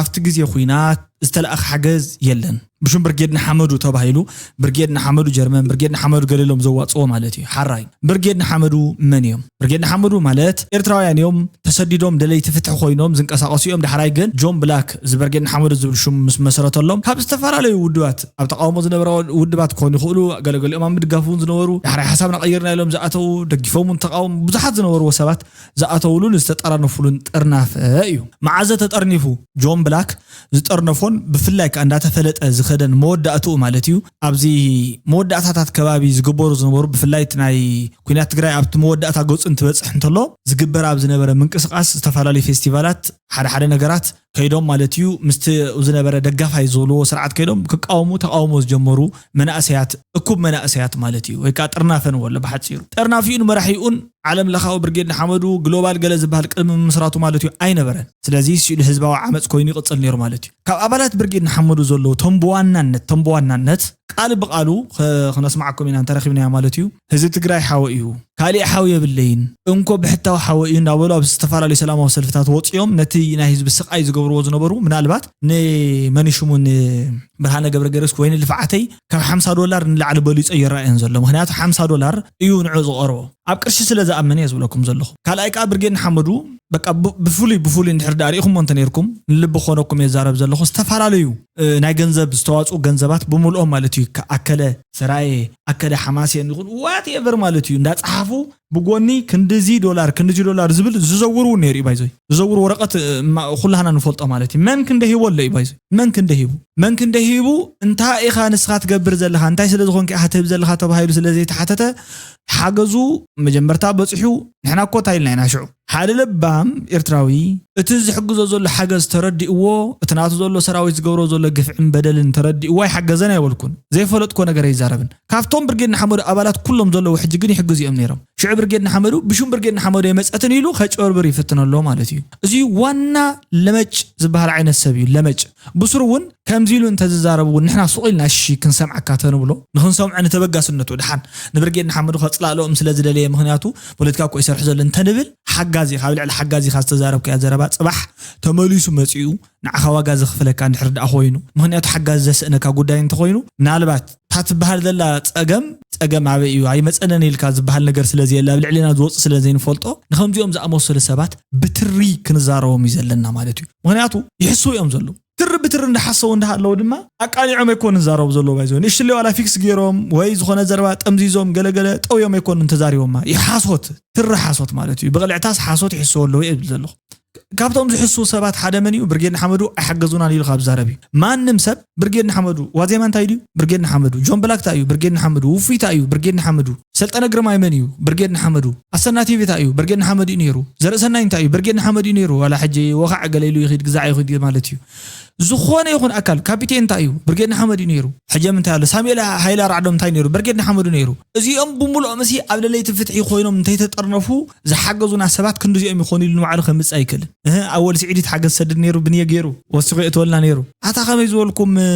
ኣብቲ ግዜ ኹናት ዝተለኣኸ ሓገዝ የለን። ብሽም ብርጌድ ንሓመዱ ተባሂሉ፣ ብርጌድ ንሓመዱ ጀርመን፣ ብርጌድ ንሓመዱ ገለ ኢሎም ዘዋፅዎ ማለት እዩ። ሓራይ ብርጌድ ንሓመዱ መን እዮም? ብርጌድ ንሓመዱ ማለት ኤርትራውያን እዮም፣ ተሰዲዶም ደለይቲ ፍትሒ ኮይኖም ዝንቀሳቐሱ እዮም። ዳሕራይ ግን ጆን ብላክ እዚ ብርጌድ ንሓመዱ ዝብል ሽም ምስ መሰረተሎም ካብ ዝተፈላለዩ ውድባት፣ ኣብ ተቃውሞ ዝነበራ ውድባት ክኾኑ ይኽእሉ፣ ገለገሊኦም ኣብ ምድጋፍ እውን ዝነበሩ፣ ዳሕራይ ሓሳብና ቀይርና ኢሎም ዝኣተዉ፣ ደጊፎም እውን ተቃውሞ ብዙሓት ዝነበርዎ ሰባት ዝኣተውሉን ዝተጠራነፉሉን ጥርናፈ እዩ። መዓዘ ተጠርኒፉ? ጆን ብላክ ዝጠርነፎን ብፍላይ ከዓ እንዳተፈለጠ ዝኸደን መወዳእትኡ ማለት እዩ። ኣብዚ መወዳእታታት ከባቢ ዝግበሩ ዝነበሩ፣ ብፍላይ እቲ ናይ ኲናት ትግራይ ኣብቲ መወዳእታ ገፁ እንትበፅሕ እንተሎ ዝግበር ኣብ ዝነበረ ምንቅስቃስ ዝተፈላለዩ ፌስቲቫላት፣ ሓደ ሓደ ነገራት ከይዶም ማለት እዩ፣ ምስቲ ዝነበረ ደጋፋይ ዝብልዎ ስርዓት ከይዶም ክቃወሙ ተቃውሞ ዝጀመሩ መናእሰያት፣ እኩብ መናእሰያት ማለት እዩ። ወይ ከዓ ጥርናፈ ንበሎ ብሓፂሩ። ጠርናፊኡን መራሒኡን ዓለም ለኻዊ ብርጌድ ንሓመዱ ግሎባል ገለ ዝበሃል ቅድሚ ምምስራቱ ማለት እዩ ኣይነበረን። ስለዚ ስኢሉ ህዝባዊ ዓመፅ ኮይኑ ይቕፅል ነይሩ ማለት እዩ። ካብ ኣባላት ብርጌድ ንሓመዱ ዘለዉ ቶም ብዋናነት፣ ቶም ብዋናነት ቃል ብቃሉ ከ- ክነስማዓኩም ኢና እንተረኺብናዮ ማለት እዩ። ህዝቢ ትግራይ ሓወ እዩ፣ ካሊእ ሓው የብለይን፣ እንኮ ብሕታዊ ሓወ እዩ እናበሉ ኣብ ዝተፈላለዩ ሰላማዊ ሰልፍታት ወፂኦም ነቲ ናይ ህዝቢ ስቃይ ዝገብርዎ ዝነበሩ ምናልባት ንመኒሽሙ ንብርሃነ ገብረ ገርግስ ወይ ንልፍዓተይ ካብ ሓምሳ ዶላር ንላዕሊ በሊፆ ይረኣየን ዘሎ። ምክንያቱ ሓምሳ ዶላር እዩ ንዑ ዝቐርቦ። ኣብ ቅርሺ ስለ ዝኣምን እየ ዝብለኩም ዘለኹ። ካልኣይ ከዓ ብርጌድ ንሓመዱ በቃ ብ- ብፍሉይ ብፍሉይ እንድሕር ዳኣ ሪኢኹሞ እንተ ነርኩም ንልቢ ክኾነኩም እየ ዝዛረብ ዘለኹ። ዝተፈላለዩ እ፣ ናይ ገንዘብ ዝተዋፅኡ ገንዘባት ብምልኦም ማለት እዩ። ከ- ኣከለ ሰራየ ኣከለ ሓማሴን ይኹን ዋትኤቨር ማለት እዩ እንዳፀሓፉ ብጎኒ ክንድዚ ዶላር ክንድዚ ዶላር ዝብል ዝዘውሩ እውን ነይሩ እዩ። ባይዞይ ዝዘውሩ ወረቀት እ፣ ማ- ኩላህና ንፈልጦ ማለት እዩ። መን ክንደ ሂቦ ኣሎ እዩ ባይዞይ መን ክንደ ሂቡ መን ክንደ ሂቡ እንታይ ኢኻ ንስኻ ትገብር ዘለኻ እንታይ ስለ ዝኾንክ ኢኻ ትህብ ዘለኻ ተባሂሉ ስለ ዘይተሓተተ ሓገዙ መጀመርታ በፂሑ ንሕና እኮ እንታይ ኢልና ኢና ሽዑ ሓደ ለባም ኤርትራዊ እቲ ዝሕግዞ ዘሎ ሓገዝ ተረዲእዎ እቲ ናቱ ዘሎ ሰራዊት ዝገብሮ ዘሎ ግፍዕን በደልን ተረዲእዎ ኣይሓገዘን ኣይበልኩን። ዘይፈለጥኮ ነገር ኣይዛረብን። ካብቶም ብርጌድ ንሓመዱ ኣባላት ኩሎም ዘለዉ ሕጂ ግን ይሕግዙ እዮም ነይሮም። ሽዑ ብርጌድ ንሓመዱ ብሹም ብርጌድ ንሓመዱ የመፀትን ኢሉ ከጭበርብር ይፍትን ኣሎ ማለት እዩ። እዚ ዋና ለመጭ ዝበሃል ዓይነት ሰብ እዩ። ለመጭ ብስሩ እውን ከምዚ ኢሉ እንተዝዛረብ እውን ንሕና ሱቕ ኢልና እሺ ክንሰምዓካ ተንብሎ ንክንሰምዖ ንተበጋስነቱ ድሓን ንብርጌድ ንሓመዱ ከፅላእለኦም ስለ ዝደለየ ምክንያቱ ፖለቲካ እኮ ይሰርሕ ዘሎ እንተንብል ሓጋዚ ካብ ልዕሊ ሓጋዚ ካብ ዝተዛረብካዮ ዘረባ ፅባሕ ተመሊሱ መፂኡ ንዓኻ ዋጋ ዘኽፍለካ እንድሕር ደኣ ኮይኑ ምክንያቱ ሓጋዚ ዘስእነካ ጉዳይ እንተኮይኑ ምናልባት እታ ትበሃል ዘላ ፀገም ፀገም ኣበይ እዩ ኣይመፀነን ኢልካ ዝበሃል ነገር ስለዘየለ ኣብ ልዕልና ዝወፁ ስለዘይንፈልጦ ንከምዚኦም ዝኣመሰሉ ሰባት ብትሪ ክንዛረቦም እዩ ዘለና ማለት እዩ። ምክንያቱ ይሕስው እዮም ዘለዉ ትሪ ብትሪ እንዳሓሰቡ እንዳሃለዉ ድማ ኣቃኒዖም ኣይኮኑን ዝዛረቡ ዘለዉ ባይዞ ንእሽትለይ ዋላ ፊክስ ገይሮም ወይ ዝኾነ ዘረባ ጠምዚዞም ገለገለ ጠውዮም ኣይኮኑን ተዛሪቦማ ይሓሶት ትሪ ሓሶት ማለት እዩ። ብቕልዕታስ ሓሶት ይሕስዎ ኣለዉ እየ ዝብል ዘለኹ። ካብቶም ዝሕስዉ ሰባት ሓደ መን እዩ? ብርጌድ ንሓመዱ ኣይሓገዙናን ኢሉ ካብ ዝዛረብ እዩ። ማንም ሰብ ብርጌድ ንሓመዱ ዋዜማ እንታይ ድዩ? ብርጌድ ንሓመዱ ጆን ብላክ እንታይ እዩ? ብርጌድ ንሓመዱ ውፉይ እንታይ እዩ? ብርጌድ ንሓመዱ ሰልጠነ ግርማይ መን እዩ? ብርጌድ ንሓመዱ ኣሰና ቲቪ እንታይ እዩ? ብርጌድ ንሓመዱ እዩ ነይሩ። ዘርእሰናይ እንታይ እዩ? ብርጌድ ንሓመዱ እዩ ነይሩ። ዋላ ሕጂ ወኻዕ ገለ ኢሉ ይኺድ ግዛዕ ይኺድ ማለት እዩ። ዝኾነ ይኹን ኣካል ካፒቴን እንታይ እዩ? ብርጌድ ንሓመዱ እዩ ነይሩ። ሕጂ ምንታይ ኣሎ? ሳሙኤል ሃይለ ኣራዕዶም እንታይ ነይሩ? ብርጌድ ንሓመዱ ነይሩ። እዚኦም ብምልኦም እሲ ኣብ ደለይቲ ፍትሒ ኮይኖም እንተይተጠርነፉ ዝሓገዙና ሰባት ክንድዚኦም ይኾኑ ኢሉ ንባዕሉ ከምፅእ ኣይክእልን። እህ ኣወል ስዒድ ሓገዝ ሰድድ ነይሩ ብንየ ገይሩ ወሲኹ የእትወልና ነይሩ። ኣታ ከመይ ዝበልኩም እ፣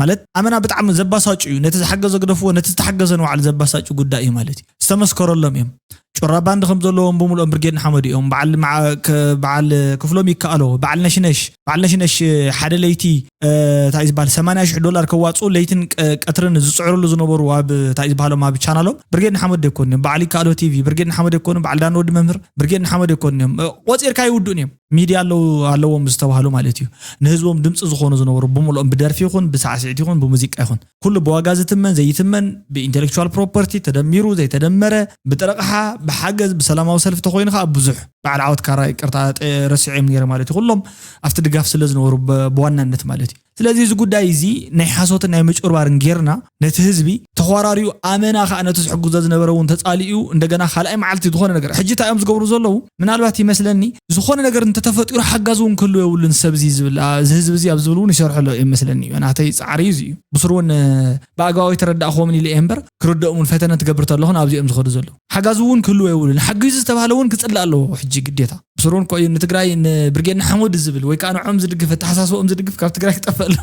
ማለት ኣመና ብጣዕሚ ዘባሳጩ እዩ። ነቲ ዝሓገዘ ግደፍዎ ነቲ ዝተሓገዘ ንባዕሉ ዘባሳጩ ጉዳይ እዩ ማለት እዩ። ዝተመስከረሎም እዮም። ጩራ ባንድ ከም ዘለዎም ብምልኦም ብርጌድ ንሓመዱ እዮም። በዓል መዓ- ከ- በዓል ክፍሎም ይከኣሎ በዓል ነሽነሽ በዓል ነሽነሽ ሓደ ለይቲ እ፣ እንታይ እዩ ዝበሃል ሰማንያ ሽሕ ዶላር ከዋፅኡ ለይትን ቀ- ቀትርን ዝፅዕርሉ ዝነበሩ ኣብ እንታይ እዩ ዝበሃሎም ኣብ ቻናሎም ብርጌድ ንሓመዱ ኣይኮኑን እዮም። በዓል ይከኣሎ ቲቪ ብርጌድ ንሓመዱ ኣይኮኑ በዓል ዳን ወዲ መምህር ብርጌድ ንሓመዱ ኣይኮኑን እዮም። እ፣ ቆፂርካ ይውድኡን እዮም። ሚድያ ኣለዉ ኣለዎም ዝተባህሉ ማለት እዩ። ንህዝቦም ድምፂ ዝኾኑ ዝነበሩ ብምልኦም ብደርፊ ይኹን ብሳዕስዒት ይኹን ብሙዚቃ ይኹን ኩሉ ብዋጋ ዝትመን ዘይትመን ብኢንቴሌክቹዋል ፕሮፐርቲ ተደሚሩ ዘይተደመረ ብጥረቕሓ ብሓገዝ ብሰላማዊ ሰልፊ ተኮይኑ ከዓ ብዙሕ በዓል ዓወት ካራ ይቅርታ ጠ- ረሲዖም ነይረ ማለት እዩ ኩሎም ኣብቲ ድጋፍ ስለ ዝነበሩ ብ- ብዋናነት ማለት እዩ። ስለዚ እዚ ጉዳይ እዚ ናይ ሓሶትን ናይ ምጭርባርን ጌርና ነቲ ህዝቢ ተኾራሪዩ ኣመና ከዓ ነቲ ዝሕግዞ ዝነበረ እውን ተፃሊኡ እንደገና ካልኣይ መዓልቲ ዝኾነ ነገር ሕጂ እንታይ እዮም ዝገብሩ ዘለዉ ምናልባት ይመስለኒ ዝኾነ ነገር እንተተፈጢሩ ሓጋዚ እውን ክህልዎ የብሉን ሰብ እዚ ዝብል ኣ- እዚ ህዝቢ እዚ ኣብ ዝብል እውን ይሰርሑ ኣለዉ ይመስለኒ እዩ ናተይ ፃዕሪ እዩ እዚ እዩ ብስሩ እውን ብኣግባቡ ኣይተረዳእኽዎምን ኢለ እየ እምበር ክርድኦም እውን ፈተነ ትገብር ተለኹ ናብዚኦም ዝኸዱ ዘለዉ ሓጋዚ እውን ክህልዎ የብሉን ሓጊዙ ዝተባህለ እውን ክፅላእ ኣለዎ ሕጂ ግዴታ ብስሩ እውን ኮ እዩ ንትግራይ ንብርጌድ ንሓመዱ ዝብል ወይ ከዓ ንዖም ዝድግፍ ኣተሓሳስቦም ዝድግፍ ካብ ትግራይ ክጠፍእ ኣሎ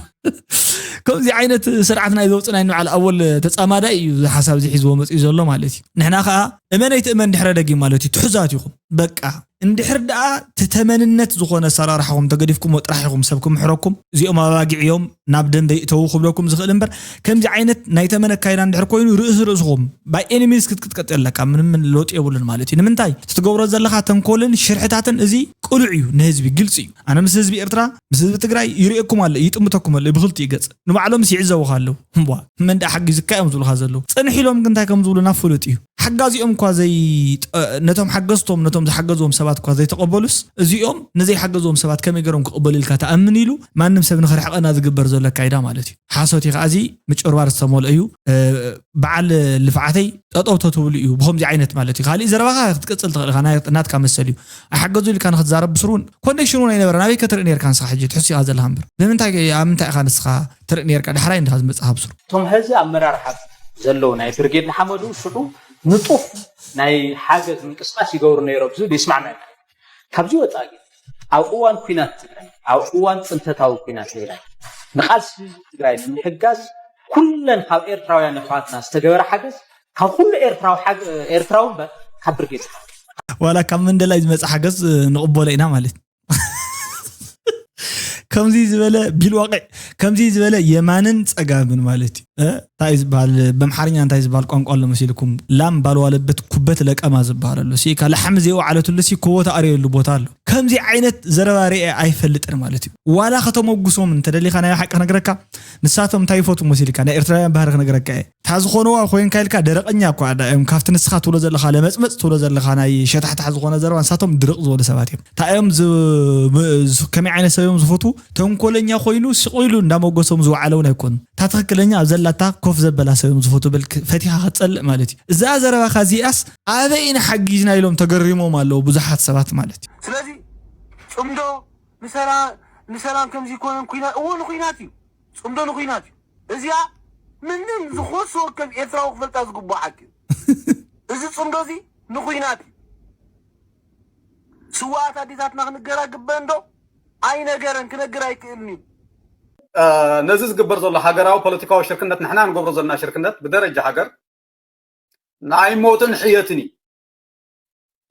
ከምዚ ዓይነት ስርዓት ናይ ዘውፅእ ናይ ንባዕል ኣወል ተፃማዳይ እዩ እዚ ሓሳብ እዚ ሒዝዎ መፅኡ ዘሎ ማለት እዩ ንሕና ከዓ እመን ኣይትእመን ድሕረ ደጊም ማለት እዩ ትሑዛት ኢኹም በቃ እንድሕር ደኣ ትተመንነት ዝኾነ ኣሰራርሓኹም ተገዲፍኩሞ ጥራሕ ኢኹም ሰብ ክምሕረኩም እዚኦም ኣባጊዕ እዮም ናብ ደንበ ይእተዉ ክብለኩም ዝኽእል እምበር ከምዚ ዓይነት ናይ ተመን ኣካይዳ እንድሕር ኮይኑ ርእሲ ርእስኹም by any means ክትቅጥቀጥ ኣለካ ምንም ለውጢ የብሉን ማለት እዩ ንምንታይ ትትገብሮ ዘለኻ ተንኮልን ሽርሕታትን እዚ ቅሉዕ እዩ ንህዝቢ ግልፂ እዩ ኣነ ምስ ህዝቢ ኤርትራ ምስ ህዝቢ ትግራይ ይርእየኩም ኣሎ ይጥምተኩም ኣሎ ብክልቲኡ ገፅ ንባዕሎም ይዕዘቡኻ ኣለዉ እምቧ መን ደኣ ሓጊዙካ እዮም ዝብሉኻ ዘለዉ ፅንሕ ኢሎም ግን እንታይ ከም ዝብሉ ናብ ፍሉጥ እዩ ሓጋዚኦም እኳ ዘይ ነቶም ሓገዝቶም ነቶም ዝሓገዝዎም ሰባት እኳ ዘይተቐበሉስ እዚኦም ንዘይሓገዝዎም ሰባት ከመይ ገይሮም ክቕበሉ ኢልካ ተኣምን ኢሉ ማንም ሰብ ንኽርሕቐና ዝግበር ዘሎ ኣካይዳ ማለት እዩ ሓሶት እዩ ከዓ እዚ ምጭርባር ዝተመልኦ እዩ በዓል ልፍዓተይ ጠጠው ተትብሉ እዩ ብከምዚ ዓይነት ማለት እዩ ካሊእ ዘረባኻ ክትቅፅል ትኽእል ኢኻ ናይ- ናትካ መሰል እዩ ኣይሓገዙ ኢልካ ንክትዛረብ ብስሩ እውን ኮኔክሽን እውን ኣይነበረን ኣበይ ከትርኢ ነርካ ንስኻ ሕጂ ትሕሱ ኢኻ ዘለኻ እምበር ብምንታይ ኣብ ምንታይ ኢኻ ንስኻ ትርኢ ነርካ ዳሕራይ እንዲኻ ዝመፅኻ ብስሩ እቶም ሐዚ ኣመራርሓ ዘለዉ ናይ ብርጌድ ንሓመዱ ሽዑ ንጡፍ ናይ ሓገዝ ምንቅስቃስ ይገብሩ ነይሮም ዝብል ይስማዕና ኢና። ካብዚ ወፃኢ ግን ኣብ እዋን ኲናት ትግራይ ኣብ እዋን ፅንተታዊ ኲናት ትግራይ ንቃልሲ ህዝቢ ትግራይ ንምሕጋዝ ኩለን ካብ ኤርትራውያን ኣሕዋትና ዝተገበረ ሓገዝ ካብ ኩሉ ኤርትራዊ ሓገ- ኤርትራዊ እምበር ካብ ብርጌድ ዋላ ካብ መንደላይ ዝመፀ ሓገዝ ንቕበሎ ኢና ማለት ከምዚ ዝበለ ቢልዋቂዕ ከምዚ ዝበለ የማንን ፀጋምን ማለት እዩ እንታይ ዝበሃል በምሓርኛ እንታይ ዝበሃል ቋንቋ ኣሎ መሲልኩም ላም ባልዋለበት ኩበት ለቀማ ዝበሃል ኣሎ ሲካ ላሕሚ ዘይወዓለትሉ ሲ ኮቦ ተኣርየሉ ቦታ ኣሎ ከምዚ ዓይነት ዘረባ ርአ ኣይፈልጥን ማለት እዩ ዋላ ከተመጉሶም እንተደሊካ ናይ ሓቂ ክነግረካ ንሳቶም እንታይ ይፈትዉ መሲልካ ናይ ኤርትራውያን ባህሪ ክነግረካ እየ እታ ዝኾነዋ ኮይንካ ኢልካ ደረቐኛ እኳ ዳ እዮም ካብቲ ንስኻ ትብሎ ዘለኻ ለመፅመፅ ትብሎ ዘለኻ ናይ ሸታሕታሕ ዝኾነ ዘረባ ንሳቶም ድርቕ ዝበሉ ሰባት እዮም እታ እዮም ከመይ ዓይነት ሰብ እዮም ዝፈትዉ ተንኮለኛ ኮይኑ ስቕ ኢሉ እንዳመጎሶም ዝወዓለ እውን ኣይኮኑ እታ ትኽክለኛ ኣብ ዘላታ ኮፍ ዘበላ ሰብ እዮም ዝፈትዉ በል ፈቲኻ ክትፀልእ ማለት እዩ እዛ ዘረባኻ እዚኣስ ኣበይ ኢና ሓጊዝና ኢሎም ተገሪሞም ኣለዉ ብዙሓት ሰባት ማለት እዩ ስለዚ ፅምዶ ንሰላም ከምዚ ይኮነን ኩናት እዎ ንኩናት እዩ ፅምዶ ንኩናት እዩ እዚኣ ምንም ዝኾሶ ከም ኤርትራዊ ክፈልጣ ዝግብኦ ሓቂ እዩ እዚ ፅምዶ እዚ ንኩናት እዩ ስዋኣት ኣዴታትና ክንገራ ግበ እንዶ ኣይነገረን ክነግር ኣይክእልን እዩ ነዚ ዝግበር ዘሎ ሃገራዊ ፖለቲካዊ ሽርክነት ንሕና ንገብሮ ዘለና ሽርክነት ብደረጃ ሃገር ናይ ሞትን ሕየትን እዩ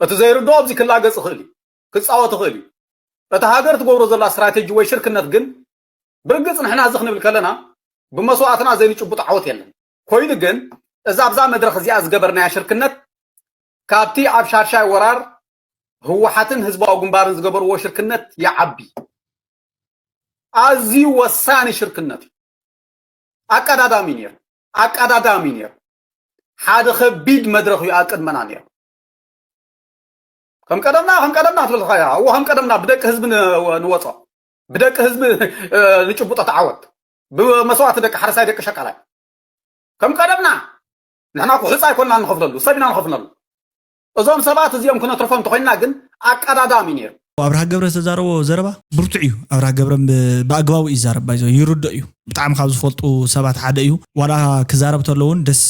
እቲ ዘይርድኦ ኣብዚ ክላገፅ ይኽእል እዩ ክፃወት ይኽእል እዩ እቲ ሃገር ትገብሮ ዘላ ስትራቴጂ ወይ ሽርክነት ግን ብርግፅ ንሕና እዚ ክንብል ከለና ብመስዋእትና ዘይንጭቡጥ ዓወት የለን ኮይኑ ግን እዛ ኣብዛ መድረክ እዚኣ ዝገበርናያ ሽርክነት ካብቲ ኣብ ሻድሻይ ወራር ህወሓትን ህዝባዊ ግንባርን ዝገበርዎ ሽርክነት ይዓቢ ኣዝዩ ወሳኒ ሽርክነት እዩ ኣቀዳዳሚ ነይሩ ኣቀዳዳሚ ነይሩ ሓደ ከቢድ መድረክ እዩ ኣብ ቅድመና ነይሩ ከም ቀደምና ከም ቀደምና ትብልካ እያ እዎ ከም ቀደምና ብደቂ ህዝቢ ንወፆ ብደቂ ህዝቢ ንጭቡጦ ተዓወት ብመስዋእቲ ደቂ ሓረሳይ ደቂ ሸቃላይ ከም ቀደምና ንሕና ኩሕፃ ኣይኮንና ንኸፍለሉ ሰብ ኢና ንኸፍለሉ እዞም ሰባት እዚኦም ክነትርፎም እንተኮይንና ግን ኣቀዳዳሚ ነይሩ ኣብርሃ ገብረ ዝተዛረቦ ዘረባ ብርቱዕ እዩ ኣብርሃ ገብረ ብኣግባቡ እዩ ይዛረብ ባይዞ ይርዶ እዩ ብጣዕሚ ካብ ዝፈልጡ ሰባት ሓደ እዩ ዋላ ክዛረብ ተለውን ደስ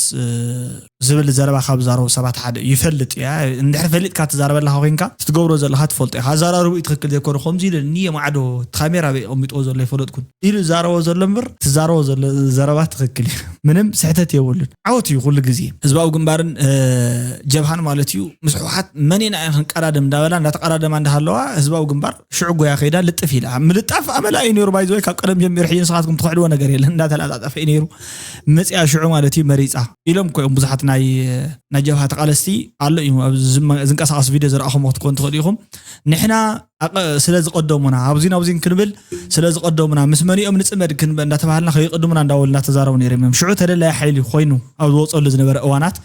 ዝብል ዘረባ ካብ ዝዛረቡ ሰባት ሓደ እዩ ይፈልጥ እያ እንድሕር ፈሊጥካ ትዛረበ ኣለካ ኮይንካ ትትገብሮ ዘለካ ትፈልጦ ኢካ ኣዛራርቡ እዩ ትክክል ዘይኮነ ከምዚ ኢለ ንየ ማዕዶ ካሜራ በይ ቀሚጥዎ ዘሎ ይፈለጥኩን ኢሉ ዝዛረቦ ዘሎ እምበር ትዛረቦ ዘሎ ዘረባ ትክክል እዩ ምንም ስሕተት የብሉን ዓወት እዩ ኩሉ ግዜ ህዝባዊ ግንባርን ጀብሃን ማለት እዩ ምስ ሕወሓት መን ኢና ክንቀዳደም እንዳበላ እንዳተቀዳደማ እንዳሃለዋ ህዝባዊ ግንባር ሽዑ ጎያ ከይዳ ልጥፍ ኢላ ምልጣፍ ኣመላ እዩ ነይሩ ባይዘወይ ካብ ቀደም ጀሚሩ ሕጂ ንስኻትኩም ትኽሕድዎ ነገር የለን እንዳተላጣጠፈ እዩ ነይሩ መፅያ ሽዑ ማለት እዩ መሪፃ ኢሎም ኮዮም ብዙሓት ናይ ናይ ጀብሃ ተቃለስቲ ኣሎ እዩ ዝንቀሳቀስ ቪድዮ ዝረኣኹም ክትኮን ትኽእሉ ኢኹም ንሕና ስለ ዝቀደሙና ኣብዚን ኣብዚን ክንብል ስለ ዝቀደሙና ምስ መን እዮም ንፅመድ ክንበ እንዳተባሃልና ከይቀድሙና እንዳበሉ እንዳተዛረቡ ነይሮም እዮም ሽዑ ተደላይ ሓይሊ ኮይኑ ኣብ ዝወፀሉ ዝነበረ እዋናት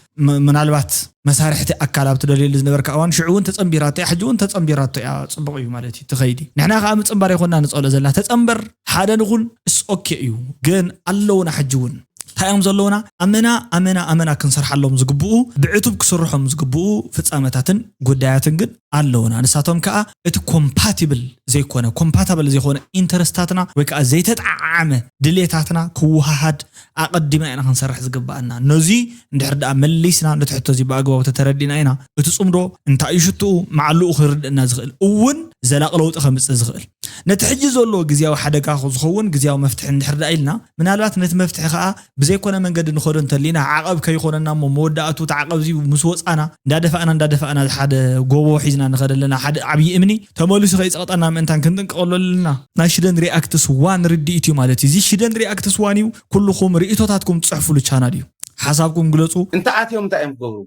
ምናልባት መሳርሕቲ ኣካል ኣብ ትደልየሉ ዝነበርካ እዋን ሽዑ እውን ተፀንቢራቶ እያ ሕጂ እውን ተፀንቢራቶ እያ ፅቡቅ እዩ ማለት እዩ ትኸይዲ ንሕና ከዓ ምፅንባር ይኮና ንፀሎ ዘለና ተፀንበር ሓደ ንኹን እስኦኬ እዩ ግን ኣለውና ሕጂ እውን እንታይ እዮም ዘለውና ኣመና ኣመና ኣመና ክንሰርሓሎም ዝግብኡ ብዕቱብ ክስርሖም ዝግብኡ ፍፃመታትን ጉዳያትን ግን ኣለውና ንሳቶም ከዓ እቲ ኮምፓቲብል ዘይኮነ ኮምፓታብል ዘይኮነ ኢንተረስታትና ወይ ከዓ ዘይተጣዓዓመ ድሌታትና ክወሃሃድ ኣቐዲምና ኢና ክንሰርሕ ዝግብኣና ነዚ እንድሕር ደኣ መሊስና ነቲ ሕቶ እዚ ብኣግባቡ ተተረዲና ኢና እቲ ፅምዶ እንታይ እዩ ሽትኡ መዓልኡ ክርድእና ዝኽእል እውን ዘላቂ ለውጢ ከምፅእ ዝኽእል ነቲ ሕጂ ዘሎ ግዜያዊ ሓደጋ ዝኸውን ግዜያዊ መፍትሒ እንድሕር ደኣ ኢልና ምናልባት ነቲ መፍትሒ ከዓ ብዘይኮነ መንገዲ ንኸዶ እንተሊና ዓቐብ ከይኾነና እሞ መወዳእቱ እቲ ዓቐብ እዚ ምስ ወፃና እንዳደፋእና እንዳደፋእና ሓደ ጎቦ ሒዝና ንኸደ ኣለና ሓደ ዓብዪ እምኒ ተመሊሱ ከይፀቕጠና ምእንታን ክንጥንቀቐሉ ኣለና ናይ ሽደን ሪኣክትስ ዋን ርድኢት እዩ ማለት እዩ እዚ ሽደን ሪኣክትስ ዋን እዩ ኩልኹም ርእቶታትኩም ትፅሕፉሉ ቻናል እዩ ሓሳብኩም ግለፁ እንተ ኣትዮም እንታይ እዮም ክገብሩ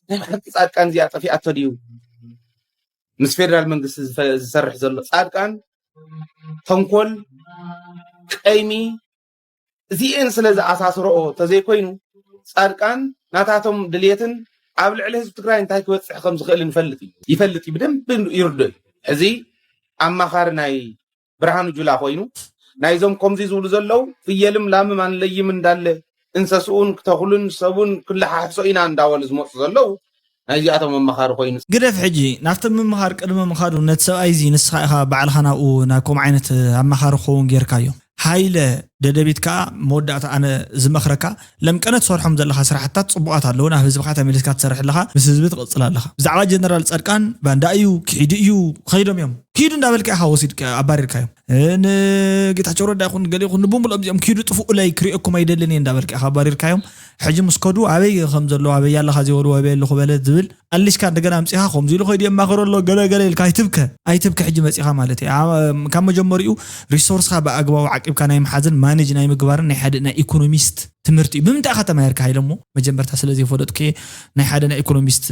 ናይ ሓቂ ፃድቃን እዚኣ ጠፊኣቶ ድዩ ምስ ፌደራል መንግስቲ ዝሰርሕ ዘሎ ፃድቃን ተንኮል ቀይሚ እዚኤን ስለ ዝኣሳስረኦ ተዘይኮይኑ ፃድቃን ናታቶም ድልየትን ኣብ ልዕሊ ህዝቢ ትግራይ እንታይ ክበፅሕ ከም ዝኽእል ንፈልጥ እዩ ይፈልጥ እዩ ብደንብ ይርዶ እዩ ሕዚ ኣማኻሪ ናይ ብርሃኑ ጁላ ኮይኑ ናይዞም ከምዚ ዝብሉ ዘለዉ ፍየልም ላምም ኣንለይም እንዳለ እንሰስኡን ክተኽሉን ሰቡን ክለሓሕሶ ኢና እንዳበሉ ዝመፁ ዘለዉ ናይዚኣቶም መመኻሪ ኮይኑ ግደፍ ሕጂ ናብቲ ምምኻር ቅድሚ ምኻዱ ነቲ ሰብኣይ እዚ ንስኻ ኢኻ ባዕልኻ ናብኡ ናብ ከምኡ ዓይነት ኣማኻሪ ክኸውን ጌርካዮ ሃይለ ደደቢት ከዓ መወዳእታ ኣነ ዝመኽረካ ለምቀነ ትሰርሖም ዘለኻ ስራሕታት ፅቡቓት ኣለዉ። ናብ ህዝብኻ ተመሊስካ ትሰርሕ ኣለኻ፣ ምስ ህዝቢ ትቕፅል ኣለኻ። ብዛዕባ ጀነራል ፃድቃን ባንዳ እዩ፣ ክሒዱ እዩ፣ ከይዶም እዮም፣ ክሂዱ እንዳበልካ ኢኻ ወሲድ ኣባሪርካዮም። ንጌታቸው ረዳ ይኹን ገለ ይኹን ንብሙሎም እዚኦም ክሂዱ ጥፍኡ ላይ ክሪኦኩም ኣይደልን እየ እንዳበልካ ኢኻ ኣባሪርካዮም። ሕጂ ምስ ከዱ ኣበይ ከም ዘለዉ ኣበይ ኣለኻ ዝበሉ ኣበይ ኣለኹ በለ ዝብል ኣሊሽካ እንደገና ኣምፂኻ ከምዚ ኢሉ ከይዱ የማኽሮ ኣሎ ገለ ገለ ኢልካ ኣይትብከ ኣይትብከ ሕጂ መፂኻ ማለት እዩ። ካብ መጀመሪኡ ሪሶርስካ ብኣግባቡ ዓቂብካ ናይ ምሓዝን ማኔጅ ናይ ምግባርን ናይ ሓደ ናይ ኢኮኖሚስት ትምህርቲ እዩ። ብምንታይ ኢኻ ተማሂርካ ኢሎሞ መጀመርታ ስለ ዘይፈለጥኩ ናይ ሓደ ናይ ኢኮኖሚስት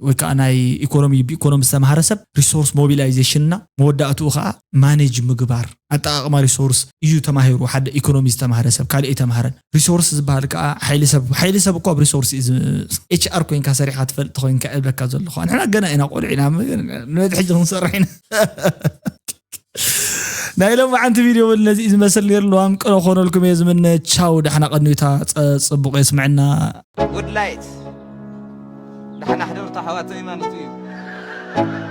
ወይ ከዓ ናይ ኢኮኖሚ ብኢኮኖሚ ዝተምሃረ ሰብ ሪሶርስ ሞቢላይዜሽንና መወዳእትኡ ከዓ ማኔጅ ምግባር ኣጠቃቅማ ሪሶርስ እዩ ተማሂሩ። ሓደ ኢኮኖሚ ዝተምሃረ ሰብ ካልእ ኣይተምሃረን። ሪሶርስ ዝበሃል ከዓ ሓይሊ ሰብ ሓይሊ ሰብ እኮ ኣብ ሪሶርስ እዩ። ኤች ኣር ኮይንካ ሰሪሕካ ትፈልጥ ኮይንካ እብለካ ዘለኹ ንሕና ገና ኢና ቆልዑ ኢና። ንበዚ ሕጂ ክንሰርሕ ኢና። ናይ ሎማዓንቲ ቪድዮ እውን ነዚ እዩ ዝመስል ነይሩ። ለዋም ቅነ ኮነልኩም እየ ዝምነ። ቻው፣ ዳሕና ቀንዩታ፣ ጸ-፣ ጽቡቕ የስምዕና። ጉድ ላይት። ዳሕና ሕደሩ፣ ኣሕዋተይ ማለት እዩ።